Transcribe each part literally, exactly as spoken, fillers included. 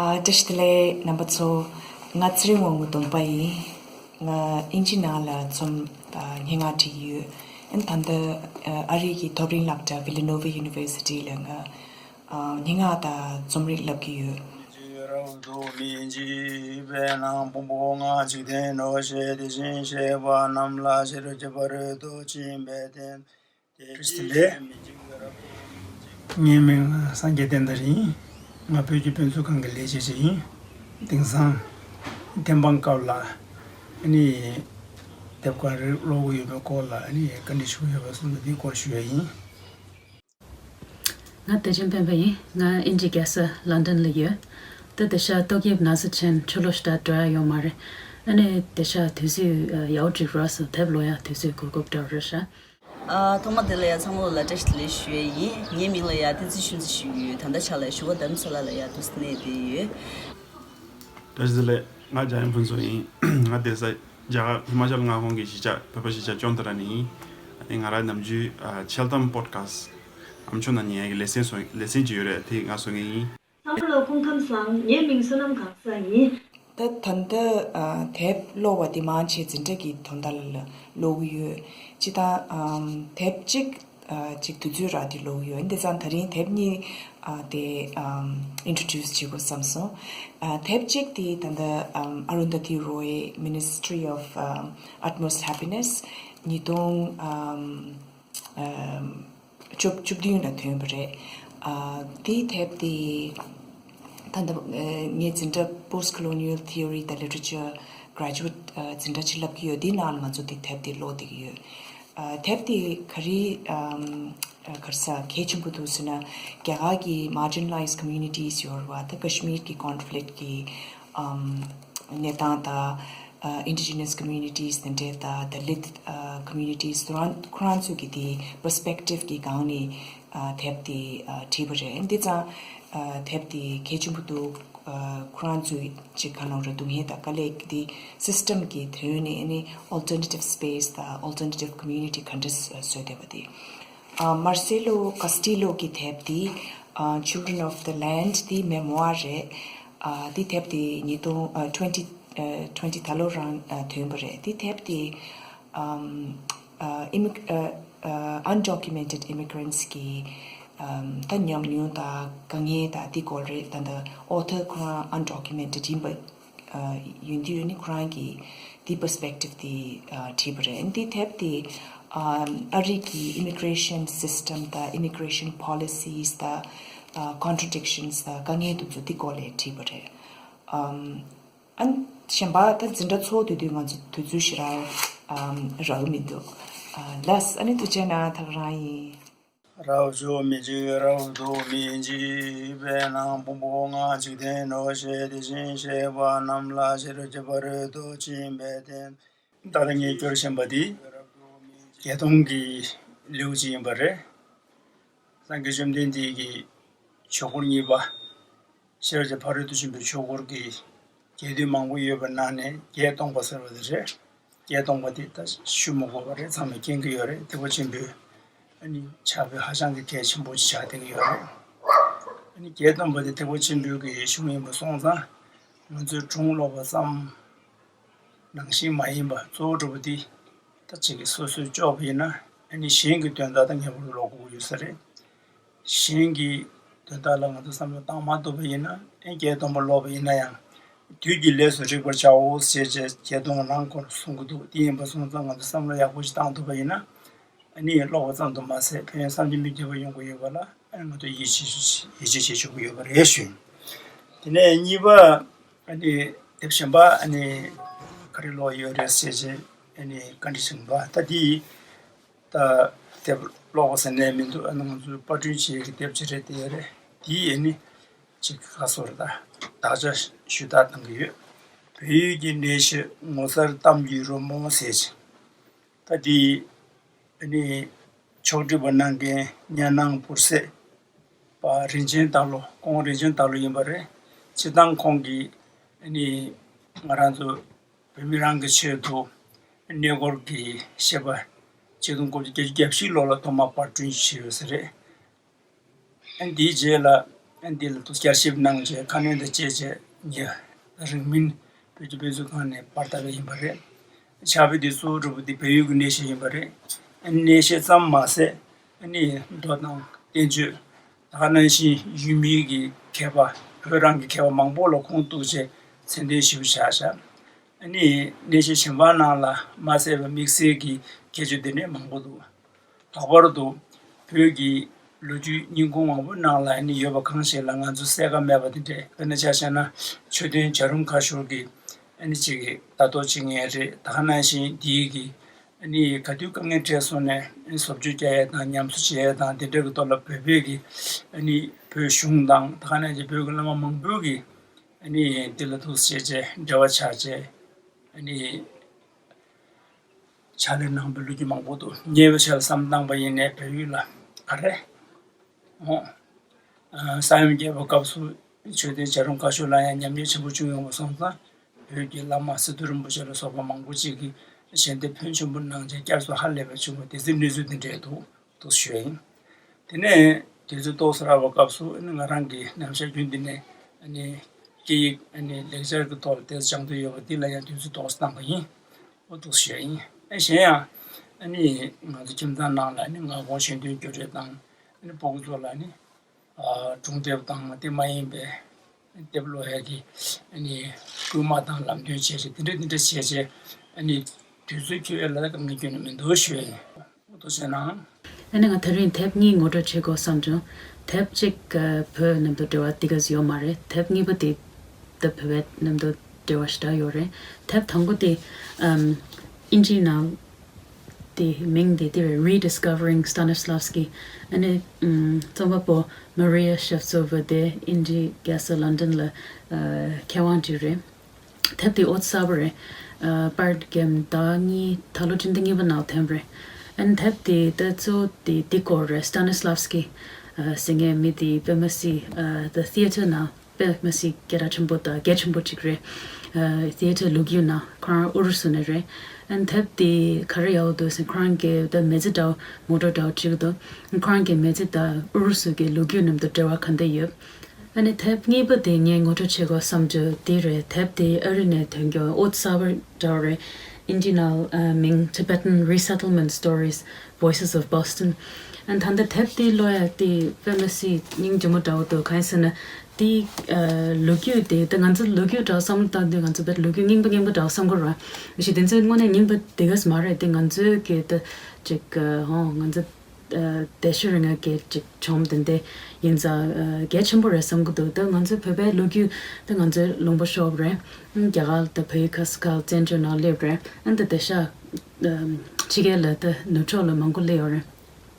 ཨ། བཀྲ་ཤིས་བདེ་ལེགས་རྣམ་པ་ཚོ། ང་ཚེ་རིང་དབང་མོ་སྡོམ་པ་ཡིན། ང་དབྱིན་ཇི་ནང་ལ་རྩོམ་ཨ་སྙན་ངག་བྲིས་ཡོད། ཨ་ནི་ད་ལྟ་ཨ་རི་གི་ཐོབ་རིན་སློབ་གྲྭ་Villanova University ལ་ང་ཨ་སྙན་ངག་དང་རྩོམ་རིག་བསླབ་ཀྱི་ཡོད། རབ་ཏུ་མི་འཇིགས་པའི་ནང་ཕུང་པོ་ལྔ་འཇིག་རྟེན་ནོ་ཞེས་དེ་བཞིན་གཤེགས་པ་རྣམས་ལ་ཤེས་རབ་ཀྱི་ཕ་རོལ་ཏུ་ཕྱིན་པའི་བསྟན། བཀྲ་ཤིས་བདེ་ལེགས། ངའི་མིང་ལ་སངས་རྒྱས་བསྟན་དར་ཡིན། ང་བོད་ཀྱི་དཔེ་མཛོད་ཁང་གི་ལས་བྱེད་ཅིག་ཡིན། དེང་སང་ཐེམ་སྤང་སྐབས་ལ་ཨ་ནི་དེབ་ག་རེ་ཀློག་གི་ཡོད་པའི་སྐོར་ལ་ཨ་ནི་བཀའ་འདྲི་ཞུ་གི་ཡོད་པ་སོང་ཙང་དེའི་སྐོར་ཞུ་ཡ་ཡིན། ང་བདེ་ཆེན་སྤེན་པ་ཡིན། ང་དབྱིན་ཇི་རྒྱལ་ས་ལོན་ཌོན་ལ་ཡོད། ད་དེང་སང་ཏོག་དབྱིབས་ན་ཚ་ཅན་ཆུ་ལོག་ཞེ་དྲག་འགྲོ་ཡ་ཡོད་མ་རེད། ཨ་ནི་དེང་སང་དུས་ཚོད་ཡག་པོ་འགྲིག་ར་སོང་། དེབ་ཀློག་ཡ་དུས་ཚོད་དགོས་དགོས་འདྲ་བོ་རེད་ཤག་ཨ། ཐོག་མ་དེ་ལ་ཡ་ཚང་མ་ལ་བཀྲ་ཤིས་བདེ་ལེགས་ཞུ་ཡས་ཡིན། ངའི་མིང་ལ་ཡ་བསྟན་འཛིན་ཆོས་འཛིན་ཞུ་གི་ཡོད། ད་ལྟ་ཆ་ལ་ཞུ་བ་དམ་ས་ལ་ལ་ཡ་འདུག་སེ་གནས་བསྡད་ཡོད། བཀྲ་ཤིས་བདེ་ལེགས། ང་འཇམ་དབྱངས་ཕུན་ཚོགས་ཡིན། ང་བསྡད་ས་རྒྱ་གར་ཧི་མ་ཅལ་མངའ་ཁོངས་ཀྱི་གཞིས་ཆགས་བོད་པ་གཞིས་ཆགས་ཅོན་ཏ་ར་ནས་ཡིན། ཨ་ནི་ང་རང་ནམ་རྒྱུན་ཨ་འཆལ་གཏམ་པོ་ཌི་ཁ་སི་ཊི་ཨ་མཆོག་ནང་ཉན་ཡག་གི་ལེ་ཚན་བཟོ་ལེ་ཚན་ཅིག་ཡོད་རེད། དེ་ང་བཟོ་མཁན་ཡིན། ཚང་མ་ལ་སྐུ་ཁམས་བཟང་། ངའི་མིང་བསོད་ནམས་གང་ཟག་ཡིན། ད་ད་ལྟ་ཨ་དེབ་ཀློག་པ་འདི་མང་ཆེ་འཛིན་གྲྭ་གི་དོན་དག་ལ་ཀློག་གི་ཡོད། སྤྱིར་བཏང་ཨམ་དེབ་གཅིག་ཨ་གཅིག་དུས་ཚོད་རག་དུས་ཀློག་གི་ཡོད། འདི་ཙང་དེ་རིང་དེབ་གཉིས་ཨ་དེ་ཨམ་ཨིན་ཊྲོ་ཌུ་སི་བྱེད་དགོས་བསམ་སོང་། ཨ་དེབ་གཅིག་དེ་ད་ལྟ་ཨམ་Arundhati Roy Ministry of um, Utmost Happiness ཉིས་སྟོང་ཨམ་ཨམ་བཅུ་བཅུ་བདུན་ལ་ཐོན་པ་རེད། ཨ་དེའི་དེབ་དེ་ད་ལྟ་ཨ་ངས་འཛིན་གྲྭ་Post Colonial Theory དང་Literature Graduate ཨ་འཛིན་གྲྭ་ཅིག་བསླབ་ཀྱི་ཡོད། དེའི་ནང་ལ་ང་ཚོ་དེ་དེབ་དེ་ཀློག་བསྡད་ཀྱི་ཡོད། ཨ་དེབ་དེ་ག་རེ་ཨམ་ཨ་ག་རེ་ཟ་གལ་ཆེན་པོ་འདུག་ཟེར་ན། རྒྱ་གར་གྱི་marginalized communities ཡོད་རེད་བ། ད་ཀ་ཤི་མིར་གྱི་conflict གྱི་ཨམ་གནས་སྟངས་དང་། ཨ་Indigenous communities དེ་འདྲའི་དང་Dalit ཨ་communities དེ་རང་ཁོ་རང་ཚོ་གི་དེ་perspective གི་སྒང་ནས་ཨ་དེབ་དེ་ཨ་བྲིས་པ་རེད། འདི་ཙང་ཨ་དེབ་དེ་གལ་ཆེན་པོ་འདུག་ཨ་ཁོ་རང་ཚོའི་ཅིག་ག་ལབ་རེད། སྡུག་བསྔལ་དང་དཀའ་ལས་ཀྱི་དེ་system གི་དོན་ནས་ཨ་ནི་alternative space དང་alternative community ག་འདྲ་བཟོས་བསྡད་པ་དེ། ཨ་Marcelo Castillo གི་དེབ་དེ་ཨ་Children of the Land དེ་memoir རེད། ཨ་དེ་དེབ་དེ་ཉིས་སྟོང་ཨ་twenty ཨ་twenty ད་ལོ་རང་ཨ་ཐོན་པ་རེད། དེ་དེབ་དེ་ཨམ་ཨ་immic- ཨ་ཨ་undocumented immigrants གི་ཨམ་ད་ཉམས་མྱོང་དང་དཀའ་ངལ་དང་དེ་སྐོར་རེད། ད་ལྟ་author ཁོ་རང་undocumented ཡིན་པ་ཨ་ཡིན་དུས་ནི་ཁོ་རང་གི་དེ་perspective དེ་ཨ་བྲིས་པ་རེད། དེ་དེབ་དེ་ཨ་ཨ་རི་གི་immigration system དང་immigration policies དང་ཨ་contradictions དང་དཀའ་ངལ་དེ་ཚོ་དེ་སྐོར་ལ་བྲིས་པ་རེད། ཨམ་ཨ་གཞན་པ་ད་འཛིན་གྲྭ་ཚོགས་སྡོད་དུས་ང་ཚོ་དུས་ཚོད་ཞེ་དྲག་ཨམ་རག་གི་མི་འདུག་ཨ་ལགས། ཨ་ནི་ཐུགས་རྗེ་གནང་། ད་ག་རང་ཡིན། རབ་བྱུང་མི་འཇིགས་རབ་ཏུ་མི་འཇིགས་པའི་ནང་ཕུང་པོ་ལྔ་འཇིག་རྟེན་ནོ་ཞེས་དེ་བཞིན་གཤེགས་པ་རྣམས་ལ་ཤེས་རབ་ཀྱི་ཕ་རོལ་ཏུ་ཕྱིན་པའི་བསྟན། ད་ལྟ་ངས་སྐྱོར་བཞིན་པ་འདི་བརྒྱད་སྟོང་གི་ལེའུ་གཅིག་ཡིན་པ་རེད། སངས་རྒྱས་བཅོམ་ལྡན་འདས་ཀྱི་ཆོས་འཁོར་གཉིས་པ། ཤེས་རབ་ཀྱི་ཕ་རོལ་ཏུ་ཕྱིན་པའི་ཆོས་འཁོར་གྱི་རྒྱས་བསྡུས་མང་པོ་ཡོད་པའི་ནང་ནས་བརྒྱད་སྟོང་པ་ཟེར་བ་དེ་རེད། བརྒྱད་སྟོང་པ་དེ་ད་ཞུ་མི་དགོས་པ་རེད། ཚང་མས་མཁྱེན་གྱི་ཡོད་རེད། ཐེག་པ་ཆེན་པོའི་ཨ་ནི་ཕྱག་དཔེ་ཧ་ཅང་གི་གལ་ཆེན་པོ་ཅིག་ཆགས་བསྡད་ཀྱི་ཡོད་རེད། ཨ་ནི་བརྒྱད་སྟོང་པ་དེ་ཐེག་པ་ཆེན་པོའི་གི་གཞུང་ཡིན་པ་སོང་ཙང་། ང་ཚོས་སྒྲུང་ཀློག་པ་ཙམ་ནང་བཞིན་མ་ཡིན་པ་གཙོ་བོ་གཙོ་བོ་དེ་ད་ཅིག་གི་སོ་སོས་ལྕོགས་པ་ཡིན་ན་ཨ་ནི་གཞན་གྱི་དོན་དག་ད་ངེས་པར་ཀློག་དགོས་ཀྱི་ཡོད་ས་རེད། གཞན་གྱི་དོན་དག་ལ་ང་ཚོ་བསམ་བློ་བཏང་མ་ཐུབ་པ་ཡིན་ན་ཨེ་བརྒྱད་སྟོང་པ་ཀློག་པ་ཡིན་ན་ཡང་དུས་ཀྱི་ལས་སུ་རིག་པར་བྱའོ་ཞེས་བྱས་བརྒྱད་སྟོང་རང་སྐོར་གསུང་གི་འདུག་དེ་ཡིན་པ་སོང་ཙང་ང་ཚོ་བསམ་བློ་ཡག་པོ་ཞིག་བཏང་ཐུབ་པ་ཡིན་ན་ཨ་ནི་ཀློག་པ་ཙམ་དུ་མ་ཟད་ཕན་ཡོན་བསམ་གྱིས་མི་ཁྱབ་པ་ཡོང་གི་ཡོད་པ་ལ་ཨ་ནི་ང་ཚོ་ཡིད་ཆེས་ཡིད་ཆེས་བྱེད་ཆོག་གི་ཡོད་པ་རེད་ཞུ། དེ་ནས་གཉིས་པ་ཨ་ནི་དེབ་གཞན་པ་ཨ་ནི་ག་རེ་ཀློག་ཡོད་རེད་ཟེར་བྱས་ཨ་ནི་བཀའ་འདྲི་ཞིག་འདུག་ད་དེ་ད་དེབ་ཀློག་པ་ཟེར་ནས་མི་འདུག་ཨ་ནི་ང་ཚོའི་པར་སྐྲུན་བྱེད་ཀྱི་དེབ་ཅིག་རེད། དེ་རེད། དེ་ཨ་ནི་ཅིག་ཁ་སོར་ད་དག་ཆ་ཞུ་དག་གཏང་གི་ཡོད། བོད་ཡུལ་གྱི་ནད་གཞི་ངོ་མཚར་གཏམ་གྱི་རོལ་མོ་ཟེར་ཅིག་ད་དེ་ཨ་ནི་ཕྱོགས་སྒྲིག་པ་གནང་མཁན་གཉའ་ནང་བུར་སེ་པ་རིན་ཆེན་དར་ལོ། ཁོང་རིན་ཆེན་དར་ལོ་ཡིན་པ་རེད། སྤྱིར་བཏང་ཁོང་གིས་ཨ་ནི་ང་རང་ཚོ་བོད་མི་རང་གི་ཆེད་དུ་གནས་སྐོར་གྱི་བཤད་པ་ཆིག་སྟོང་དགུ་བརྒྱ་བརྒྱད་ཅུ་གྱ་བཞི་ལོ་ལ་ཐོག་མ་པར་སྐྲུན་བྱས་ཡོད་ས་རེད། ཨ་ནི་དེའི་རྗེས་ལ་ འདི་ལ་ཐུགས་བསྐྱར་ཞིབ་གནང་བྱས་ཁ་སྣོན་དང་བཅས་བྱས་ཉེ་རིང་མིན་བོད་ཀྱི་དཔེ་མཛོད་ཁང་ནས་པར་བཏབ་པ་ཡིན་པ་རེད། ཕྱག་དཔེ་འདི་གཙོ་བོ་གྲུབ་པ་འདི་བལ་ཡུལ་གྱི་གནས་བཤད་ཡིན་པ་རེད། གནས་བཤད་ཙམ་མ་ཟད་ནི་མདོ་དང་བསྟན་བཅོས། ད་ག་ནང་བཞིན་ཡུལ་མིའི་གི་མཁས་པ་བོད་རང་གི་མཁས་པ་མང་པོ་ལ་ཁུངས་གཏུགས་བྱས་མཚན་ལྡན་ཞིབ་བཞག་བྱས། ཨ་ནི་གནས་བཤད་གཞན་པ་ནང་ལ་མ་གསལ་བའི་དམིགས་བསལ་གྱི་ཁྱད་ཆོས་དེ་འདྲས་མང་པོ་འདུག་ལྷག་པར་དུ་བོད་ཀྱི་ལོ་རྒྱུས་རྙིང་ཁུངས་མང་པོའི་ནང་ལ་ཨ་ནི་ཡོད་པ་གང་ཞིག་ལ་ང་ཚོ་གསལ་ཁ་མེད་པ་དེ་འདྲས། དཔེར་ན་ཆ་བཞག་ན་མཆོད་རྟེན་བྱ་རུང་ཁ་ཤོར་གྱི་ཨ་ནི་གཅིག་གི་ལྟ་རྟོག་བྱེད་མཁན་རེད། ད་ག་ནང་བཞིན་འདིའི་གི་ཨ་ནི་ག་དུས་དཀའ་ངལ་འཕྲད་སོང་ནས་ཨ་ནི་བཟོ་བཅོས་རྒྱག་ཡས་དང་ཉམས་གསོ་བྱེད་ཡས་དང་དེ་འདྲ་གི་ཐོག་ལ་བོད་པའི་གི་ཨ་ནི་བོད་གཞུང་དང་ད་ག་ནང་བཞིན་བོད་ཀྱི་བླ་མ་མང་པོའི་གི་ཨ་ནི་འདི་ལ་ཐུགས་བཞེས་བྱས་འབྲེལ་བ་ཆགས་བྱས་ཨ་ནི་ཕྱག་ལས་གནང་བའི་ལོ་རྒྱུས་མང་པོ་འདུག་ཉེ་བའི་ཆར་བསམ་བཏང་པ་ཡིན་ནའི་བལ་ཡུལ་ལ་ག་རེ་འོང་། ས་ཡོམ་བརྒྱབ་པའི་སྐབས་སུ་མཆོད་རྟེན་བྱ་རུང་ཁ་ཤོར་ལ་ཡང་ཉམས་ཉེས་ཆེན་པོ་བྱུང་ཡོང་བ་སོང་ཙང་བོད་ཀྱི་བླ་མ་སི་ཏུ་རིན་པོ་ཆེ་ལ་སོགས་པ་མང་པོ་ཅིག་གིས་ཞལ་འདེབས་ཕོན་ཆེན་པོ་གནང་བྱས་བསྐྱར་གསོ་ཧ་ལས་པ་བྱུང་བ་དེ་ཚོའི་གནས་ཚུལ་འདི་འདྲས་འདུག་ཏུ་ཞུས་ཡིན། དེ་ནས་དུས་ཚོད་ཏོག་ཙམ་རག་པའི་སྐབས་སུ་ཨ་ནི་ང་རང་གི་ནམ་ཞག་རྒྱུན་འདི་ནས་ཨ་ནི་སྐད་ཡིག་ཨ་ནི་ལེགས་སྦྱར་གྱི་ཐོག་ལ་དེབ་སྦྱང་འདོད་ཡོད་པ་འདི་ལ་ཡང་དུས་ཚོད་ཏོག་ཙམ་བཏང་པ་ཡིན། འོ་འདུག་ཞུས་ཡིན། ཨ་གཞན་ཡང་ཨ་ནི་ང་ཚོ་ཁྱིམ་ཚང་ནང་ལ་ཨ་ནི་མངའ་ཁོངས་གཞན་དོན་བསྒྱུར་བཅོས་དང་ཨ་ནི་སྤུ་གུ་ཚོ་ལ་ཨ་ནི་ཨ་སྒྲུང་དེབ་དང་དེ་མ་ཡིན་པའི་དེབ་ཀློག་ཡག་གི་ཨ་ནི་སྐུལ་མ་དང་ལམ་སྟོན་བྱས་རྗེས་དེ་འདྲ་དེ་འདྲ་བྱས་རྗེས་ཨ་ནི་དུས་ཚོད་འཁྱོལ་ཡག་ལ་དཀའ་ངལ་ཁྱོན་ནས་མི་འདུག་ཞུ་ཡ་ཡིན། འོ་དེ་བྱས་ན། ཨ་ནི་ང་དེ་རིང་དེབ་གཉིས་ངོ་སྤྲོད་བྱེད་དགོས་བསམ་བྱུང་། དེབ་གཅིག་ཨ་བོད་མཉམ་དུ་འབྲེལ་བ་དེ་ག་ཡོད་མ་རེད། དེབ་གཉིས་པ་དེ་ད་བོད་པའི་མཉམ་དུ་འབྲེལ་བ་ཞེ་དྲག་ཡོད་རེད། དེབ་དང་པོ་དེ་ཨམ་ཨིན་ཇིའི་ནང་དེ་མིང་དེ་དེ་རེད། Rediscovering Stanislavski། ཨ་ནི་ཨམ་རྩོམ་པ་པོ་Maria Shevtsova དེ་ཨིན་ཇིའི་རྒྱལ་ས་ལོན་ཌོན་ལ་ཨ་མཁས་དབང་ཅིག་རེད། དེབ་དེ་ཨོ་ཙི་གསར་པ་རེད། ཨ་པར་རྒྱབ་ཟླ་གཉིས་ད་ལོ་སྤྱི་ཟླ་གཉིས་པ་ནང་ཐོན་པ་རེད། ཨ་ནི་དེབ་དེ་ད་གཙོ་བོ་དེ་འདི་སྐོར་རེད། Stanislavski ཨ་ཟེར་མཁན་མི་དེ་དཔེ་མི་སྲིད་ཨ་the theatre ནང་དཔེ་མི་སྲིད་སྐད་གྲགས་ཆེན་པོ་དང་གལ་ཆེན་པོ་ཅིག་རེད། ཨ་theatre ལོ་རྒྱུས་ནང་ཁོ་རང་ཨུ་རུ་སུ་ནས་རེད། ཨ་ནི་དེབ་དེ་ག་རེ་ཡག་པོ་འདུག་ཟེར་ན་ཁོ་རང་གི་ད་མི་ཚེ་འདྲ་བོ་ངོ་སྤྲོད་འདྲ་བོ་བྲིས་འདུག་ཁོ་རང་གི་མི་ཚེ་དང་ཨུ་རུ་སུ་གི་ལོ་རྒྱུས་མཉམ་དུ་འབྲེལ་བ་ག་འདྲ་ཡོད། ཨ་ནི་དེབ་གཉིས་པ་དེ་ངས་ངོ་སྤྲོད་བྱེད་དགོས་བསམ་རྒྱུ་དེ་རེད། དེབ་དེ་ཨ་རི་ནས་ཐོན་རྒྱུ་ཨོ་ཙི་གསར་པ་འདྲ་བོ་རེད། ཨིན་ཇིའི་ནང་ཨ་མིང་Tibetan Resettlement Stories, Voices of Boston། ཨ་ནི་ད་ལྟ་དེབ་དེ་ཀློག་ཡག་དེ་དཔེ་མི་སྲིད་སྙིང་རྗེ་མོ་འདྲ་བོ་འདུག་གང་ཡིན་ཟེར་ན་དེ་ཨ་ལོ་རྒྱུས་དེ་ད་ང་ཚོ་ལོ་རྒྱུས་འདྲ་བསམ་བློ་བཏང་དུས་ང་ཚོ་དཔེ་ལོ་རྒྱུས་རྙིང་པ་རྙིང་པ་འདྲ་བསམ་གྱི་རེད་བ། གཞི་དེ་ཚོའི་དངོས་གནས་རྙིང་པ་དེ་ག་ཙམ་མ་རེད། དེ་ང་ཚོའི་གི་ད་ཅིག་ཨ་ཧོ་ང་ཚོ་ཨ་བསྡད་ཤུལ་རིང་ང་གི་ཅིག་བྱུང་དེ་འདྲ་ཡིན་ཙང་ཨ་གལ་ཆེན་པོ་རེད་བསམ་གྱི་འདུག་ད་ང་ཚོའི་བོད་པའི་ལོ་རྒྱུས་ད་ང་ཚོའི་ལུང་པ་ཤོར་བ་རེད། ཨ་རྒྱ་གར་ད་བལ་ཡུལ་ཁ་ས་ཁ་བཙན་བྱོལ་ནང་སླེབས་རེད། ཨ་ད་དེང་སང་ཨ་ཕྱི་རྒྱལ་ལ་ད་ནུབ་ཕྱོགས་ལ་མང་པོ་སླེབས་ཡོད་རེད།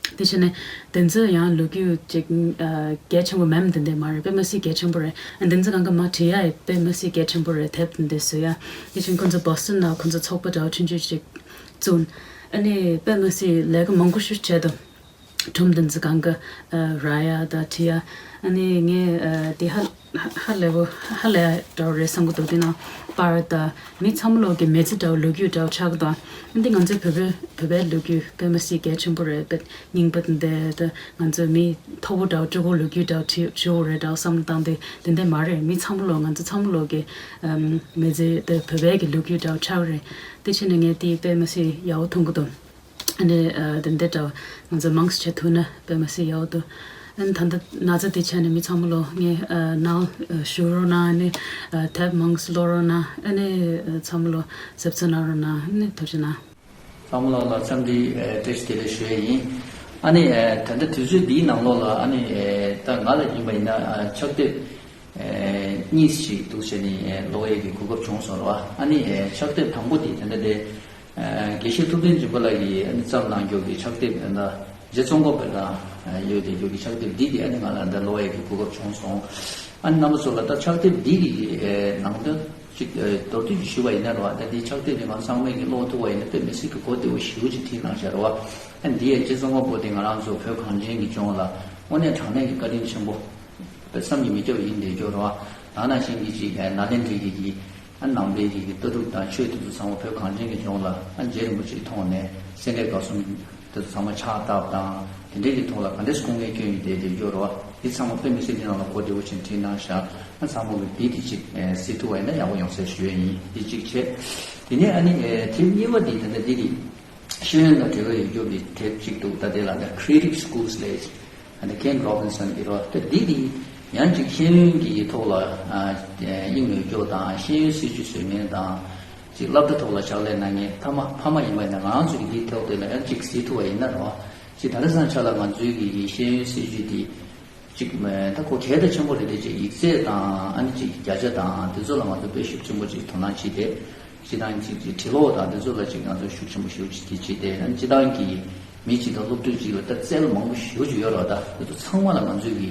དེ་བྱས་ནས་དེ་ཚོ་ཡང་ལོ་རྒྱུས་ཅིག་ཨ་གལ་ཆེན་པོ་མིན་དེ་འདྲ་མ་རེད། དཔེ་མི་སྲིད་གལ་ཆེན་པོ་རེད། ཨ་དེ་ཚོ་གང་ག་མར་བྲིས་ཡ་ཡི་དཔེ་མི་སྲིད་གལ་ཆེན་པོ་རེད། དེབ་དེ་འདྲ་བཟོ་ཡ། དེ་བཞིན་ཁོ་ཚོ་བྷོ་སི་ཊོན་ནང་ཁོ་ཚོ་ཚོགས་པ་འདྲ་བོ་ཆུང་ཆུང་ཅིག་བཙུགས། ཨ་ནི་དཔེ་མི་སྲིད་ལས་ཀ་མང་པོ་ཞིག་བྱས་འདུག་སྒྲུང་དེ་ཚོ་གང་ག་ཨ་རག་ཡ་དང་བྲིས་ཡ། ཨ་ནི་ངས་ཨ་དེ་ཧ་ཧ་ཧ་ལས་པོ་ཧ་ལས་འདྲ་བོ་རེད་བསམ་གྱི་འདུག་དེ་ནང་པར་དང་མི་ཚང་མ་ལོག་གི་མི་ཚེ་འདྲ་བོ་ལོ་རྒྱུས་འདྲ་བོ་ཆགས་ཀྱི་འདུག་འདི་ང་ཚོའི་བོད་པའི་བོད་པའི་ལོ་རྒྱུས་དཔེ་མི་སྲིད་གལ་ཆེན་པོ་རེད། དཔེ་རྙིང་པ་དེ་འདྲ་ད་ང་ཚོའི་མི་མཐོ་པོ་འདྲ་བོ་སྤྲུལ་སྐུ་ལོ་རྒྱུས་འདྲ་བོ་བྲིས་བྲིས་ཡོད་རེད་འདྲ་བོ་བསམ་བློ་བཏང་དུས་དེ་འདྲ་མ་རེད། མི་ཚང་མ་ལོག་ང་ཚོ་ཚང་མ་ལོག་གི་ཨམ་མི་ཚེ་དེ་བོད་པའི་གི་ལོ་རྒྱུས་འདྲ་བོ་ཆགས་རེད། དེ་བྱས་ནས་ངས་དེ་དཔེ་མི་སྲིད་ཡག་པོ་མཐོང་གི་འདུག་ཨ་ནི་ཨ་དེ་འདྲ་འདྲ་བོ་ང་ཚོ་མང་ཙམ་བྱེད་ཐུབ་ན་དཔེ་མི་སྲིད་ཡག་པོ་འདུག་ཨ་ནི་ད་ལྟ་ན་ཚ་དེ་བྱས་ནས་མི་ཚང་མ་ལོག་ངའི་ཨ་ནང་ཨ་བཞུགས་རོགས་གནང་། ཨ་ནི་ཨ་དེབ་མང་ཙམ་ཀློག་རོགས་གནང་། ཨ་ནི་ཨ་ཚང་མ་ལོག་གཟབ་གཟབ་གནང་རོགས་གནང་། ཨ་ནི་ཐུགས་རྗེ་གནང་། ཚང་མ་ལོག་ལ་འཚམས་འདྲི་ཨ་བཀྲ་ཤིས་བདེ་ལེགས་ཞུ་ཡས་ཡིན། ཨ་ནི་ཨ་ད་ལྟ་དུས་ཚོད་འདིའི་ནང་ལོགས་ལ་ཨ་ནི་ཨ་ད་ང་ལ་ཡིན་པ་ཡིན་ན་ཨ་ཕྱག་དེབ་ཨ་གཉིས་ཤིག་འདུག་བྱས་ནས་ཨ་ཀློག་ཡས་ཀྱི་གོ་སྐབས་བྱུང་སོང་ར་བ། ཨ་ནི་ཨ་ཕྱག་དེབ་དང་པོ་དེ་དེ་འདྲ་དེ། ཨ་དགེ་བཤེས་ཐུབ་བསྟན་སྦྱིན་པ་ལགས་ཀྱིས་ཨ་ནི་བརྩམས་གནང་རྒྱུ་གི་ཕྱག་དེབ་ཨ་ད་རྗེ་ཙོང་ཁ་པ་དང་ཡོད་དེ་རྒྱུ་གི་ཕྱག་དེབ་འདི་དེ་ཨ་ནི་ང་ལ་ད་ཀློག་ཡས་ཀྱི་གོ་སྐབས་བྱུང་སོང་། ཨ་ནི་རྣམ་པ་ཚོ་ལ་ད་ཕྱག་དེབ་འདི་གི་ཨ་ནང་དོན་ཅིག་ཨ་མདོར་བསྡུས་ཅིག་ཞུས་པ་ཡིན་ན་ར་བ། ད་འདི་ཕྱག་དེབ་འདི་ང་ཚང་མས་ཀྱི་ཀློག་ཐུབ་པ་ཡིན་ན་དཔེ་མི་སྲིད་ཀྱི་གོ་བདེ་བོ་ཞེ་པོ་ཅིག་བྲིས་གནང་བཞག་ར་བ། ཨ་འདི་ཡང་རྗེ་ཙོང་ཁ་པ་དེ་ང་རང་ཚོ་བོད་གངས་ཅན་གྱི་ལྗོངས་ལ་དངོས་གནས་དྲང་གནས་ཀྱི་བཀའ་དྲིན་ཆེན་པོ། བསམ་གྱིས་མི་ཁྱབ་ཡིན་བསྡད་ཀྱོག་ར་བ། ད་ནང་བཞིན་གྱི་ཅིག་ཨ་ནཱ་ལེནྡྲའི་གི་གི་ཨ་ནང་པའི་གི་གི་ལྟ་གྲུབ་དང་ཆོས་དེ་ཚོ་ཚང་མ་བོད་གངས་ཅན་གྱི་ལྗོངས་ལ་ཨ་རྗེ་རིན་པོ་ཆེའི་ཐོག་ནས་སེ་འབྲས་དགའ་གསུམ་དེ་ཚོ་ཚང་མ་ཕྱག་བཏབ་དང་དེ་འདྲའི་གི་ཐོག་ལ་ག་འདྲས་སེ་སྐུ་ངལ་བསྐྱོན་ཡོད་བསྡད་བསྡད་ཀྱོག་ར་བ། འདི་ཚང་མ་དཔེ་མི་སྲིད་འདི་ནང་ལ་གོ་བདེ་བོ་ཅིག་བྲིས་གནང་ཤག་ཨ་ཚང་མ་གི་འདི་འདི་ཅིག་ཨེ་གཟིགས་ཐུབ་པ་ཡིན་ན་ཡག་པོ་ཡོང་ས་ཞུ་ཡས་ཡིན། འདི་གཅིག་བྱས། དེ་ནས་ཨ་ནི་ཨེ་དེབ་གཉིས་པ་འདི་ད་ལྟ་འདི་གི་ཤེས་ཡོན་དང་འབྲེལ་བ་ཡོད་རྒྱུ་གི་དེབ་གཅིག་འདུག་ད་དེ་ལ་ད་Creative Schools ལས་ཨ་ནི་Ken Robinson གི་རོ་ད་འདི་འདི་ཡང་ཅིག་ཤེས་ཡོན་གྱི་ཐོག་ལ་ཨ་དབྱིངས་ཡོད་རྒྱུ་དང་ཤེས་ཡོན་སྲིད་བྱུས་བཟོ་མཁན་དང་ཅིག་སློབ་གྲྭ་ཐོག་ལ་ཕྱག་ལས་གནང་མཁན་ཕ་མ་ཕ་མ་ཡིན་པ་ཡིན་ན་ང་རང་ཚོ་གི་འདི་ཐོག་དེ་ལ་ཡང་ཅིག་གཟིགས་ཐུབ་པ་ཡིན་ན་རོ་ཅིག་ད་ལྟ་སང་ཆ་ལ་ང་ཚོའི་གི་གི་ཤེས་ཡོན་སྲིད་བྱུས་འདི། གཅིག་མེད་ད་ཁོ་གལ་ད་ཆེན་པོ་རེད་དེ་གཅིག་ཡིག་ཚད་དང་ཨ་ནི་གཅིག་བརྒྱ་ཆ་དང་དེ་ཚོ་ལ་ང་ཚོ་དཔེ་ཤུགས་ཆེན་པོ་གཅིག་དོ་སྣང་བྱས་ཏེ་གཅིག་དང་གཅིག་གཅིག་བྲིས་ཀློག་དང་དེ་ཚོ་ལ་གཅིག་ང་ཚོ་ཤུགས་ཆེན་པོ་ཞེ་པོ་གཅིག་དེ་བྱས་ཏེ་ཨ་ནི་སྤྱི་བཏང་གི་མི་གཅིག་དང་སློབ་ཕྲུག་གཅིག་ལ་ད་རྩལ་མང་པོ་ཞེ་པོ་གཅིག་ཡོད་རེད་བ། ད་དེ་ཚོ་ཚང་མ་ལ་ང་ཚོས་གི་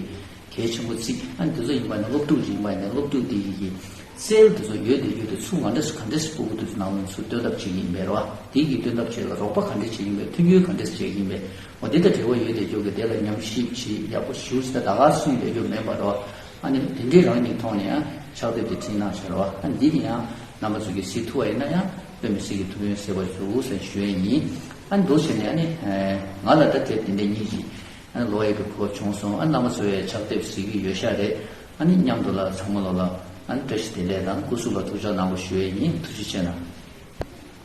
གལ་ཆེན་པོ་བརྩི། ཨ་ནི་དེ་ཚོ་ཡིན་པ་ནི་སློབ་ཕྲུག་ཅིག་ཡིན་པ་ནི་སློབ་ཕྲུག་དེ་གི་གི་རྩལ་དེ་ཚོ་ཡོད་དེ་ཡོད་དེ་ཚུར་ང་འདྲ་སུ་ག་འདྲ་སུ་ཕྲུ་གུ་དེ་ཚོ་ནང་ལ་ཚུར་སྟོན་ཐབས་བྱེད་ཀྱི་ཡིན་པས་རེད་བ། དེ་གི་སྟོན་ཐབས་བྱེད་ལ་རོགས་པ་ག་འདྲ་བྱེད་ཀྱི་ཡིན་པས་མཐུན་འགྱུར་ག་འདྲ་བྱེད་ཀྱི་ཡིན་པས། འོ་དེ་དང་འབྲེལ་བ་ཡོད་དེ་ཅོག་གི་དེ་ལ་ཉམས་ཞིབ་བྱེད་ཡག་པོ་ཞུ་ཞིག་ད་ད་ག་སུ་ཡིན་དེ་ཡོད་མེད་པ་རོ། ཨ་ནི་དེ་འདྲའི་རང་ཉིད་ཐོག་ནས་ཡང་ཕྱག་དེབ་དེ་བྲིས་གནང་ཤག་རོ། ཨ་འདི་དེ་ཡང་རྣམ་པ་ཚོ་གི་གཟིགས་ཐུབ་པ་ཡིན་ན་ཡང་དཔེ་མི་སྲིད་ཀྱི་ཐུགས་ཕན་གསོས་པ་འདུག་ཟེར་ཞུ་ཡས་ཡིན། ཨ་འདུག་བྱས་ནས་ཨ་ནི་ང་ལ་ད་དེབ་དེ་འདྲ་གཉིས་ཀྱི་ཨ་ནི་ཀློག་ཡས་ཀྱི་གོ་སྐབས་བྱུང་སོང་། ཨ་རྣམ་པ་ཚོ་ཡང་ཕྱག་དེབ་གཟིགས་ཀྱི་ཡོད་ཤག་རེད། ཨ་ནི་མཉམ་དུ་ལ་ཚང་མ་ལོ་ལ་ཨ་ནི་བཀྲ་ཤིས་བདེ་ལེགས་དང་སྐུ་གཟུགས་ལ་ཐུགས་ཅག་གནང་རོགས་ཞུ་ཡས་ཡིན། ཐུགས་རྗེ་ཆེ་གནང་།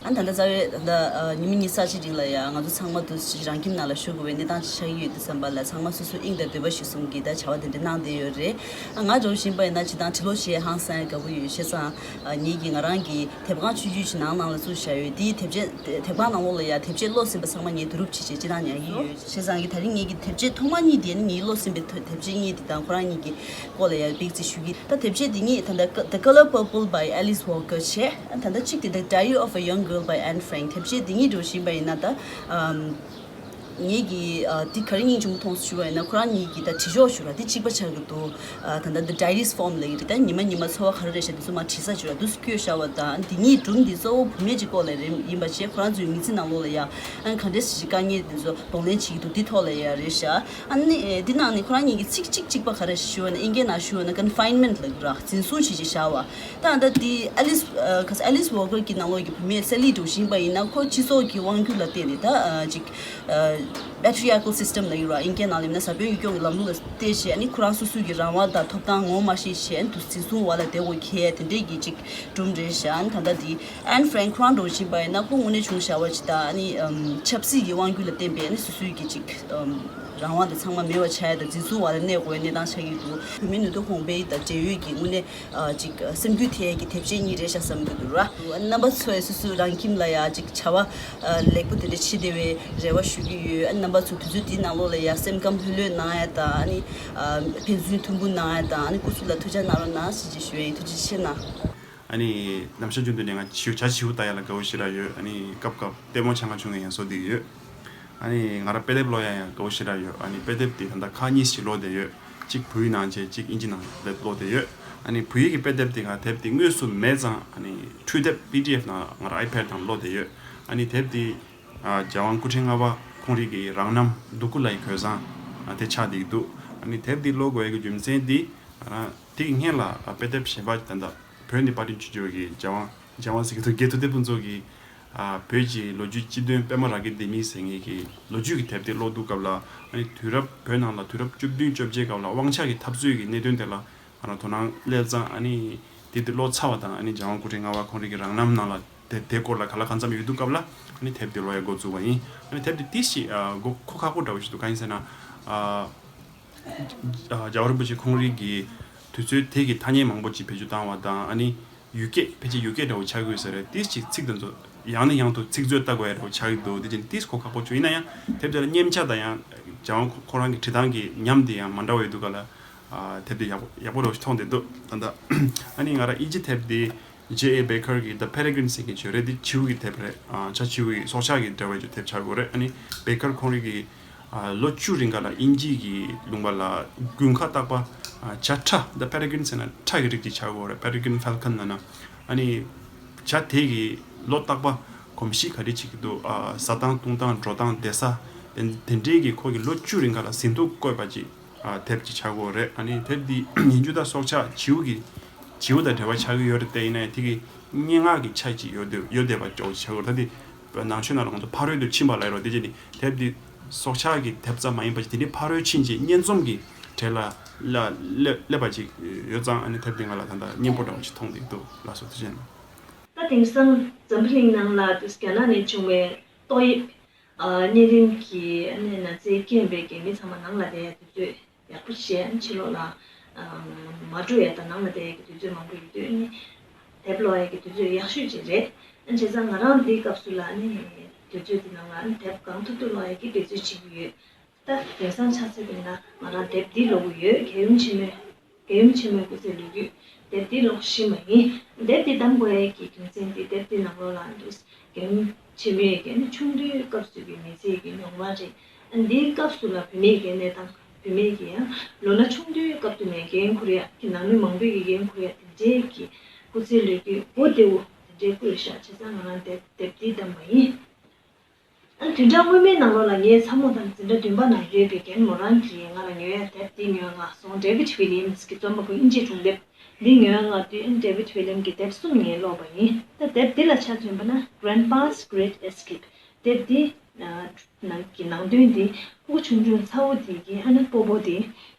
ཨ་ད་ལྟ་རྩ་བའི་ད་ལྟ་ཉི་མ་ཉི་ཤུ་རྩ་གཅིག་རིང་ལ་ཡང་ང་ཚོ་ཚང་མ་དུ་རང་ཁྱིམ་ནང་ལ་བཞུགས་དགོས་པའི་གནས་སྟངས་ཤིག་ཆགས་ཀྱི་ཡོད་དུས་ཙམ་པ་ལ་ཚང་མ་སོ་སོའི་དབྱིངས་དང་འདོད་པ་གཞིར་བཟུང་གིས་ད་བྱ་བ་དེ་འདྲ་གནང་བསྡད་ཡོད་རེད། ཨ་ང་འདྲ་བོ་ཞིག་ཡིན་པ་ཡིན་ན་སྤྱིར་བཏང་བྲིས་ཀློག་བྱེད་ཧང་སང་དགའ་པོ་ཡོད། བྱས་ཙང་ཨ་ངེད་ཀྱིས་ང་རང་གི་དེབ་ཁང་ཆུང་ཆུང་ཞིག་ནང་ནང་ལ་བཙུགས་བཞག་ཡོད། དེའི་དེབ་ཆས་དེབ་ཁང་ནང་ལོགས་ལ་ཡང་དེབ་ཆས་ཀློག་ཟིན་པ་ཚང་མ་ངས་བསྡུ་རུབ་བྱེད་བྱེད་ཅི་ཐང་ཉར་གྱི་ཡོད། བྱས་ཙང་གི་ད་རིང་ངེད་ཀྱི་དེབ་ཆས་ཐོག་མ་གཉིས་དེ་ནི་ངས་ཀློག་ཟིན་པའི་དེབ་ཆས་གཉིས་དེ་དང་ཁོ་རང་གཉིས་ཀྱི་སྐོར་ལ་ཡང་དཔེ་ཅིག་ཞུ་གི། ད་དེབ་ཆས་དེ་གཉིས་ད་ལྟ་The Color Purple by Alice Walker བྱས། ད་ལྟ་གཅིག་དེ་The Diary of a Young Girl by Anne Frank། དེབ་ཆས་དེ་གཉིས་འདྲ་བོ་ཞིག་ཡིན་པ་ཡིན་ན་ད་ཨམ་ངེད་ཀྱིས་ཨ་དེ་ག་རེ་སྙིང་རྗེ་མོ་མཐོང་སོང་ཞུ་བ་ཡིན་ན་ཁོ་རང་གཉིས་ཀྱིས་ད་བྲིས་ཆོག་ཞུ་ར་དེ་གཅིག་པ་ཆགས་ཀྱི་འདུག་ཨ་ད་ལྟ་The Diaries form ལབ་ཀྱི་རེད། ད་ཉི་མ་ཉི་མ་འཚོ་བ་ག་རེ་རེད་ཤག་དེ་ཚོ་མར་བྲིས་ས་ཞུ་ར་དུས་སུ་བཀོད་བཞག་པ་དང་དེ་གཉིས་སྒྲུང་འདི་གཙོ་བོ་བུད་མེད་ཅིག་སྐོར་ལ་རེད་ཡིན་པ་བྱས་ཁོ་རང་ཚོའི་མི་ཚེ་ནང་ལོགས་ལ་ཡང་ཨ་ག་འདྲས་ཞིག་དཀའ་ངལ་དེ་ཚོ་གདོང་ལེན་བྱེད་ཀྱི་འདུག་འདི་ཐོག་ལ་ཡང་རེད་ཤག་ཨ་ནི་ཨེ་འདི་ནང་ནས་ཁོ་རང་གཉིས་ཀྱི་ཚིག་གཅིག་གཅིག་པ་ག་རེ་ཞུ་བ་ན་ཨིན་སྐད་ནང་ཞུ་བ་ན་confinement ལབ་ཀྱི་ར་འཛིན་བཟུང་བྱེད་ཅིག་བཞག་པ། ད་ད་དེ་ཨ་ལིས་ཨ་ཁ་ས་ཨ་ལིས་ཝོ་ཀར་གྱི་ནང་ལོགས་ཀྱི་བུད་མེད་སེ་ལི་འདྲ་བོ་ཞིག་ཡིན་པ་ཡིན་ན་ཁོ་སྤྱི་ཚོགས་ཀྱི་དབང་སྒྱུར་ལ་བརྟེན་ནས་ད་ཨ་ཅིག་ཨ་patriarchal system ལབ་ཀྱི་ར་ཨིན་སྐད་ནང་ལབ་ན་ས་བོན་གྱི་སྐྱོང་གི་ལམ་ལུགས་ལ་བལྟས་བྱས་ཨ་ནི་ཁོ་རང་སོ་སོའི་གི་རང་དབང་དང་ཐོབ་ཐང་ངོ་མ་ཤེས་བྱས་ཨ་ནི་དུ་འཛིན་བཟུང་བ་ལ་བསྡད་དགོས་ཁེལ་དེ་འདྲས་ཀྱི་ཅིག་སྒྲུང་རེད་ཤག་ཨ་ནི་ད་ལྟ་དེ་Anne Frank ཁོ་རང་འདྲ་བོ་ཞིག་ཡིན་པ་ཡིན་ན་ཁོ་དངོས་གནས་བྱུང་བཞག་པ་ཅིག་ད་ཨ་ནི་ཨམ་ཆབ་སྲིད་ཀྱི་དབང་སྒྱུར་ལ་བརྟེན་པའི་ཨ་ནི་སོ་སོའི་གི་ཅིག་ཨམ་རང་དབང་དེ་ཚང་མ་མེད་པ་ཆགས་ཡ་དང་འཛིན་བཟུང་བ་ལ་གནས་དགོས་པའི་གནས་སྟངས་ཆགས་ཀྱི་འདུག་བོད་མིའི་ནུས་སྟོབས་གོང་འཕེལ་དང་འབྲེལ་ཡོད་ཀྱི་དངོས་གནས་ཨ་ཅིག་སེམས་འགུལ་ཐེབས་ཀྱི་དེབ་ཆས་གཉིས་རེད་ཤག་བསམ་གྱི་འདུག་ར། རྣམ་པ་ཚོས་སོ་སོ་རང་ཁྱིམ་ལ་ཡ་ཅིག་བྱ་བ་ཨ་ལེགས་པོ་དེ་འདྲ་བྱེད་བདེ་བའི་རེ་བ་ཞུ་གི་ཡོད། ཨ་རྣམ་པ་ཚོ་དུས་ཚོད་འདིའི་ནང་ལོགས་ལ་ཡ་སེམས་ཁམས་ལྷོད་ལྷོད་གནང་ཡ་དང་ཨ་ནི་ཨ་ཕན་ཚུན་མཐུན་པོ་གནང་ཡ་དང་ཨ་ནི་སྐུ་གཟུགས་ལ་ཐུགས་ཅག་གནང་རོགས་གནང་ཞེས་ཅིག་ཞུ་ཡ་ཡིན། ཐུགས་རྗེ་ཆེ་གནང་། ཨ་ནི་ནམ་ཞག་རྒྱུན་དུ་ནས་ང་བྱིའུ་བྱ་བྱིའུ་ལྟ་ཡ་ལ་དགའ་བོ་ཞེ་དྲག་ཡོད། ཨ་ནི་སྐབས་སྐབས་ལྟད་མོ་ཆ་ང་བྱུང་ཡ་ཡང་བཟོ་བསྡད་ཀྱི་ཡོད། ཨ་ནི་ང་རང་དཔེ་དེབ་ཀློག་ཡ་ཡང་དགའ་བོ་ཞེ་དྲག་ཡོད། ཨ་ནི་དཔེ་དེབ་དེ་ད་ལྟ་ཁག་གཉིས་ཤིག་ཀློག་བསྡད་ཡོད། གཅིག་བོད་ཡིག་ནང་བྱས་གཅིག་དབྱིན་ཇི་ནང་ལ་ཀློག་བསྡད་ཡོད། ཨ་ནི་བོད་ཡིག་གི་དཔེ་དེབ་དེ་ག་དེབ་དེ་དངོས་སུ་མེད་ཙང་ཨ་ནི་འཕྲུལ་དེབ་པི་ཌི་ཨེཕ་ནང་ང་རང་ཨའི་པེཌ་ནང་ཀློག་བསྡད་ཡོད། ཨ་ནི་དེབ་དེ་ཨ་རྒྱལ་དབང་སྐུ་ཕྲེང་ལྔ་པ་ཁོང་རང་གི་རང་རྣམ་སྡུག་གུ་ལའི་གོས་བཟང་ཨ་དེ་ཆགས་བསྡད་ཀྱི་འདུག་ཨ་ནི་དེབ་དེ་ཀློག་དགོས་ཡ་གི་རྒྱུ་མཚན་དེ་ང་རང་དེ་གི་སྔོན་ལ་ཨ་དཔེ་དེབ་གཞན་པ་ད་ལྟ་བོད་ནས་པར་སྐྲུན་བྱེད་རྒྱུ་གི་རྒྱལ་དབང་རྒྱལ་དབང་ཟེར་གྱི་འདུག་རྒྱལ་ཐུབ་བསྟན་ཕུན་ཚོགས་ཀྱི་ཨ་བོད་ཀྱི་ལོ་རྒྱུས་སྤྱི་དོན་པད་མ་རང་གི་ལྡེ་མིག་ཟེར་མཁན་གྱི་ལོ་རྒྱུས་ཀྱི་དེབ་དེ་ཀློག་དུས་སྐབས་ལ་ཨ་ནི་དུས་རབས་བོད་ནང་ལ་དུས་རབས་བཅུ་བདུན་བཅོ་བརྒྱད་སྐབས་ལ་དབང་ཆ་གི་འཐབ་རྩོད་ཀྱི་གནད་དོན་དེ་ལ་ང་རང་དོ་སྣང་སླེབས་ཙང་ཨ་ནི་དེབ་དེ་ཀློག་ཚར་བ་དང་ཨ་ནི་རྒྱལ་དབང་སྐུ་ཕྲེང་ལྔ་པ་ཁོང་རང་གི་རང་རྣམ་ནང་ལ་དེ་དེ་སྐོར་ལ་ག་ལ་གང་འཚམ་ཡོད་དུས་སྐབས་ལ་ཨ་ནི་དེབ་དེ་ཀློག་ཡ་འགོ་བཙུགས་པ་ཡིན། ཨ་ནི་དེབ་དེ་ཏོག་ཙམ་ཨ་མགོ་ཁོག་ཁག་པོ་འདྲ་བོ་ཞིག་འདུག་གང་ཡིན་ཟེར་ན་ཨ་རྒྱལ་བ་རིན་པོ་ཆེ་ཁོང་རང་གི་དུས་ཚོད་དེ་གི་ཐ་སྙད་མང་པོ་ཅིག་བེད་སྤྱོད་བཏང་བ་དང་ཨ་ནི་ཡུལ་སྐད་ཕལ་ཆེར་ཡུལ་སྐད་འདྲ་བོ་ཆགས་ཀྱི་ཡོད་ས་རེད། ཏོག་ཙམ་ཚིག་དེ་ཚོ་ཡང་ནས་ཡང་དུ་ཚིག་མཛོད་ལྟ་དགོས་ཡ་འདྲ་བོ་ཆགས་ཀྱི་འདུག་དེ་བཞིན་ཏོག་ཙམ་གོ་ཁག་པོ་བྱུང་། ཡིན་ན་ཡང་དེབ་དེ་ལ་མཉེན་ཆ་དང་ཡང་རྒྱལ་དབང་ཁོ་རང་གི་བྲིས་སྟངས་ཀྱི་ཉམས་དེ་ཡང་མ་འདྲ་བ་ཡོད་དུས་སྐབས་ལ་ཨ་དེབ་དེ་ཡག་པོ་ཡག་པོ་འདྲ་བོ་ཞིག་མཐོང་བསྡད་འདུག་ད་ལྟ་ཨ་ནི་ང་རང་དབྱིན་ཇི་དེབ་དེ་J A Baker གི་The Peregrine ཟེར་མཁན་ཅིག་ཡོད་རེད། འདི་བྱིའུ་གི་དེབ་རེད། ཨ་བྱ་བྱིའུ་གི་སྲོག་ཆགས་ཀྱི་འབྲེལ་བའི་དེབ་ཆགས་ཡོད་རེད། ཨ་ནི་Baker ཁོང་རང་གི་ཨ་ལོ་བཅུ་རིང་ག་ལ་དབྱིན་ཇི་གི་ལུང་པ་ལ་དགུན་ཁ་རྟག་པར་ཨ་བྱ་ཁྲ་The Peregrine ཟེར་ན་ཁྲ་གི་རིགས་ཅིག་ཆགས་ཡོད་རེད། Peregrine falcon ལབ་ན། ཨ་ནི་བྱ་དེ་གི་ལོ་རྟག་པར་གོམས་གཤིས་ག་རེ་བྱེད་ཀྱི་འདུག་ཨ་ཟ་སྟངས་བཏུང་སྟངས་འགྲོ་སྟངས་བསྡད་ས་དེ་དེ་འདྲའི་གི་ཁོ་གི་ལོ་བཅུ་རིང་ག་ལ་ཟིན་ཐོ་བཀོད་པ་ཅིག་ཨ་དེབ་ཅིག་ཆགས་ཡོད་རེད། ཨ་ནི་དེབ་འདི་ཉིན་རྒྱུན་དང་སྲོག་ཆགས་བྱིའུ་གི་བྱིའུ་དང་འབྲེལ་བ་ཆགས་ཀྱི་ཡོད་རེད་དེ། ཡིན་ན་ཡང་དེ་གི་སྙན་ངག་གི་ཆ་ཅིག་ཡོད་དེ་ཡོད་བསྡད་པ་ཅིག་ཆགས་ཡོད་རེད། ད་དེ་ནང་ཆོས་ནང་ལ་ང་ཚོ་ཕ་རོལ་ཏུ་ཕྱིན་པ་ལབ་ཡོད་རེད། དེ་བྱས་ནས་དེབ་འདི་སྲོག་ཆགས་ཀྱི་དེབ་ཙམ་མ་ཡིན་པ་ཅིག་དེ་ནི་ཕ་རོལ་ཕྱིན་ཅིག་སྙན་རྩོམ་གྱི་ བྱེད་ལ་ལ་སླེབས་སླེབས་པ་ཅིག་ཡོད་ཙང་། ཨ་ནི་དེབ་འདི་ང་ལ་ད་ལྟ་སྙན་པོ་འདྲ་བོ་ཅིག་མཐོང་བསྡད་འདུག་ལགས་སོ། ཐུགས་རྗེ་གནང་། ད་དེང་སང་འཛམ་བུ་གླིང་ནང་ལ་དུས་རྒྱ་ནག་ནས་བྱུང་བའི་ཏོག་དབྱིབས་ཨ་གཉན་རིམས་ཀྱི་ཨ་ནི་ན་ཚའི་རྐྱེན་པས་ཀྱི་མི་ཚང་མ་ནང་ལ་བསྡད་ཡ་དུས་ཚོད་ཡག་པོ་བྱས། ཕྱི་ལོགས་ལ་ཨ་མ་འགྲོ་ཡ་དང་ནང་ལ་བསྡད་ཡ་གི་དུས་ཚོད་མང་པོ་ཡོད་དུས། ཨ་ནི་དེབ་ཀློག་ཡ་གི་དུས་ཚོད་ཡག་ཤོས་ཅིག་རེད། ཨ་བྱས་ཙང་ང་རང་འདིའི་སྐབས་སུ་ལ་ཨ་ནི་དུས་ཚོད་འདི་ནང་ལ་ཨ་ནི་དེབ་གང་ཐུབ་ཐུབ་ཀློག་ཡ་གི་འབད་བརྩོན་བྱེད་ཀྱི་ཡོད། ད་དེང་སང་ཆ་མཚོན་པ་ཡིན་ན་ང་རང་དེབ་འདི་ཀློག་གི་ཡོད། རྒྱལ་ཡུམ་ཆེན་མོའི་རྒྱལ་ཡུམ་ཆེན་མོའི་སྐུ་ཚེའི་ལོ་རྒྱུས། དེབ་འདི་ཀློག་ཤེས་པ་ཡིན། དེབ་འདི་བདམས་དགོས་ཡས་ཀྱི་རྒྱུ་མཚན་འདི། དེབ་འདི་ནང་ལོགས་ལ་འདུག་རྒྱལ་ཡུམ་ཆེན་མོའི་གི་ཨ་ནི་ཆུང་དུས་སྐབས་སུ་གི་མི་ཚེ་གི་མྱོང་བ་རེད། ཨ་འདིའི་སྐབས་སུ་ལ་བུད་མེད་ཀྱི་གནས་སྟངས། བུད་མེད་ཀྱི་ཡང་ལོ་ན་ཆུང་དུས་སྐབས་དུ་ནས་འགན་འཁུར་ཡ་གི་ནང་མི་མང་པོས་ཀྱི་འགན་འཁུར་ཡ་དེ་འདྲའི་གི་སྐུ་ཚེའི་ལོ་རྒྱུས་གོ་བདེ་བོ་དེ་འདྲའི་བཀོད་བཞག་བྱས་ཙང་ང་རང་དེབ་དེབ་འདི་བདམས་པ་ཡིན། ཨ་བདུན་ཕྲག་སྔོན་མའི་ནང་ལོགས་ལ་ངའི་ཚ་མོ་དང་འཛིན་གྲྭ་བདུན་པ་ནང་ཡོད་པའི་རྒན་མོ་རང་གིས་ང་ལ་ཉོ་ཡ་དེབ་འདི་ཉོ་ཡ་མངགས་སོང་། David Williams གི་རྩོམ་པ་པོ་དབྱིན་ཇིའི་སྒྲུང་དེབ་འདི་ཉོ་ཡ་མངགས་དུས། ཨ་David Williams གི་དེབ་གསུམ་ངས་ཀློག་པ་ཡིན། ད་དེབ་འདི་ལ་ཆ་མཚོན་པ་ན་Grandpa's Great Escape དེབ་འདི་ནང་གི་ནང་དོན་འདི། སྤུ་གུ་ཆུང་ཆུང་ཚ་བོ་དེ་གི་ཨ་ནི་སྤོ་བོ་དེ་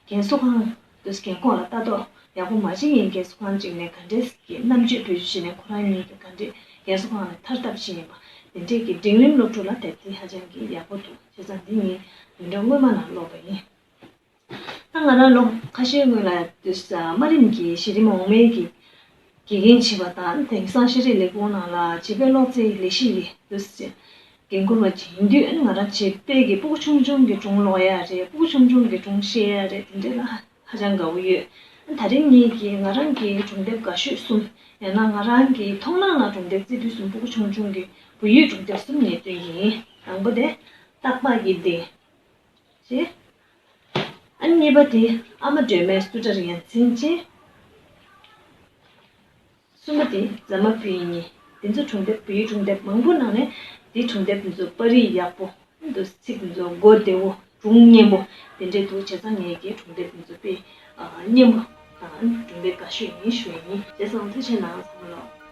རྒན་གསོ་ཁང་དུ་རྒན་འཁོགས་ལ་ལྟ་རྟོག་ཡག་པོ་མ་བྱེད་མཁན། རྒན་གསོ་ཁང་ཅིག་ནས་ག་འདྲས་ཀྱི་རྣམ་དཔྱོད་བེད་སྤྱོད་བྱས་ནས་ཁོ་རང་ཉིད་ཀྱི་ག་འདྲས་རྒན་གསོ་ཁང་ནས་ཐར་ཐབས་བྱས་ཡིན་པ། དེ་འདྲས་ཀྱི་འབྲིང་རིམ་སློབ་ཕྲུག་ལ་དེབ་འདི་ཧ་ཅང་གི་ཡག་པོ་འདུག་བྱས་ཙང་འདི་ངས་བདུན་ཕྲག་སྔོན་མ་ནང་ཀློག་པ་ཡིན། ད་ང་རང་ལོ་ཁ་ཤས་སྔོན་ལ་དུས་དམའ་རིམ་གྱི་གཞི་རིམ་འོག་མའི་གི་དགེ་རྒན་བྱས་པ་དང་། དེང་སང་ཤེས་རིག་ལས་ཁུངས་ནང་ལ་བྱིས་པའི་ཀློག་རྩལ་ལས་གཞི་ཡི་དུས་འགན་འཁུར་བ་ཅིག་ཡིན་དུས། ང་རང་བྱིས་པའི་གི་སྤུ་གུ་ཆུང་ཆུང་གི་སྒྲུང་ཀློག་ཡ་རེད། སྤུ་གུ་ཆུང་ཆུང་གི་སྒྲུང་བཤད་ཡ་རེད། དེ་འདྲས་ལ་ཧ་ཅང་དགའ་བོ་ཡོད། ད་རིང་ངེད་ཀྱིས་ང་རང་གི་སྒྲུང་དེབ་དགའ་ཤོས་གསུམ། ཡང་ན་ང་རང་གི་མཐོང་སྣང་ལ་སྒྲུང་དེབ་བརྩི་དུས་གསུམ། སྤུ་གུ་ཆུང་ཆུང་གི་བོད་ཡིག་སྒྲུང་དེབ་གསུམ་ངས་སྟོན་གྱི་ཡིན། དང་པོ་དེ་སྟག་ལྤགས་ཀྱི་གདན་རེད། ཨ་གཉིས་པ་དེ་ཨ་མ་སྒྲོལ་མའི་སུ་ཊར་ཡ་མཚན་ཅན། གསུམ་པ་དེ་མཛངས་མ་བུ་ཡིན་གཉིས། དེ་ཚོ་སྒྲུང་དེབ། བོད་ཡིག་སྒྲུང་དེབ་མང་པོ་ནང་ནས་དེ་སྒྲུང་དེབ་དེ་ཚོ་པར་རིས་ཡག་པོ། འདུག་ཚིག་དེ་ཚོ་གོ་བདེ་བོ། སྒྲུང་སྙན་པོ་དེ་འདྲས་འདུག་བྱས་ཙང་ངས་ཀྱི་སྒྲུང་དེབ་དེ་ཚོ་དཔེ་ཨ་སྙན་པོ་དང་སྒྲུང་དེབ་དགའ་ཤོས་ཡིན་ཞུ་ཡ་ཡིན། བྱས་ཙང་ཐུགས་རྗེ་གནང་། ཚང་མ་ལོ།